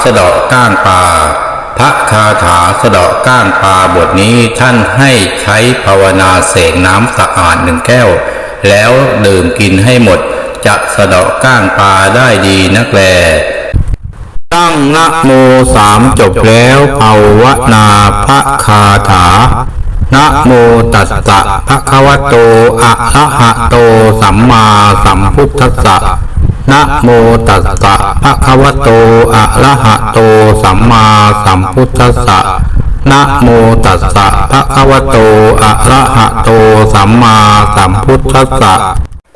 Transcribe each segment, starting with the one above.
ສະເດາະກ້າງປາ ພະຄາຖາສະເດາະກ້າງປາບົດນີ້ ທ່ານໃຫ້ໃຊ້ພາວະນາເສກນ້ຳສະອາດໜຶ່ງແກ້ວ ແລ້ວດື່ມກິນໃຫ້ໝົດ ຈະສະເດາະກ້າງປາໄດ້ດີນັກແລ. ຕັ້ງນະໂມສາມຈົບແລ້ວ ພາວະນາພະຄາຖາ ນະໂມຕັດສະ ພະຄະວະໂຕ ອະລະຫະໂຕ ສຳມາສຳພຸດທັດສະ ນະໂມຕັດສະ ພະຄະວະໂຕ ອະລະຫະໂຕ ສຳມາສຳພຸດທັດສະ ນະໂມຕັດສະ ພະຄະວະໂຕ ອະລະຫະໂຕ ສຳມາສຳພຸດທັດສະ.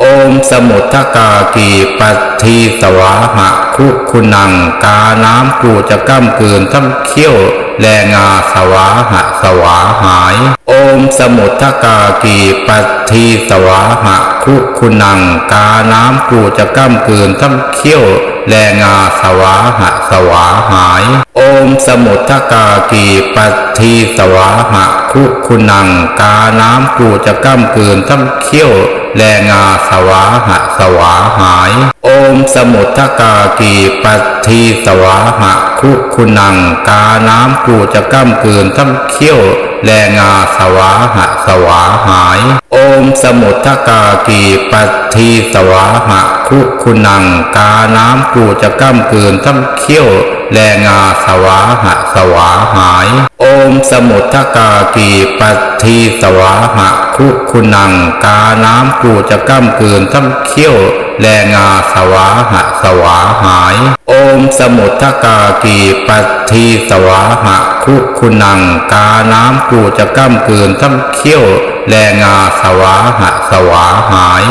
ໂອມສະມຸດທະກາກີ ປັດທີສະວາຫະ ຄຸຄຸນັງ ການ້ຳກູຈະກ້ຳກືນທັງຄ້ຽວ ແລງາ ສະວາຫະ ສະຫວາຫາຍ. ໂອມສະມຸດທະກາກີ ປັດທີສະວາຫະ ຄຸຄຸນັງ ການ້ຳກູຈະກ້ຳກືນທັງຄ້ຽວ ແລງາ ສະວາຫະ ສະຫວາຫາຍ. ໂອມສະມຸດທະກາກີ ປັດທີສະວາຫະ ຄຸຄຸນັງ ການ້ຳກູຈະກ້ຳກືນທັງຄ້ຽວ ແລງາ ສະວາຫະ ສະຫວາຫາຍ. ໂອມສະມຸດທະກາກີ ປັດທີສະວາຫະ ຄຸຄຸນັງ ການ້ຳກູຈະກ້ຳກືນທັງຄ້ຽວ ແລງາ ສະວາຫະ ສະຫວາຫາຍ. ໂອມສະມຸດທະກາກີ ປັດທີສະວາຫະ ຄຸຄຸນັງ ການ້ຳກູຈະກ້ຳກືນທັງຄ້ຽວ ແລງາ ສະວາຫະ ສະຫວາຫາຍ. ໂອມສະມຸດທະກາກີ ປັດທີສະວາຫະ ຄຸຄຸນັງ ການ້ຳກູຈະກ້ຳກືນທັງຄ້ຽວ ແລງາ ສະວາຫະ ສະຫວາຫາຍ. ໂອມສະມຸດທະກາກີ ປັດທີສະວາຫະ ຄຸຄຸນັງ ການ້ຳກູຈະກ້ຳກືນທັງຄ້ຽວ ແລງາ ສະວາຫະ ສະຫວາຫາຍ.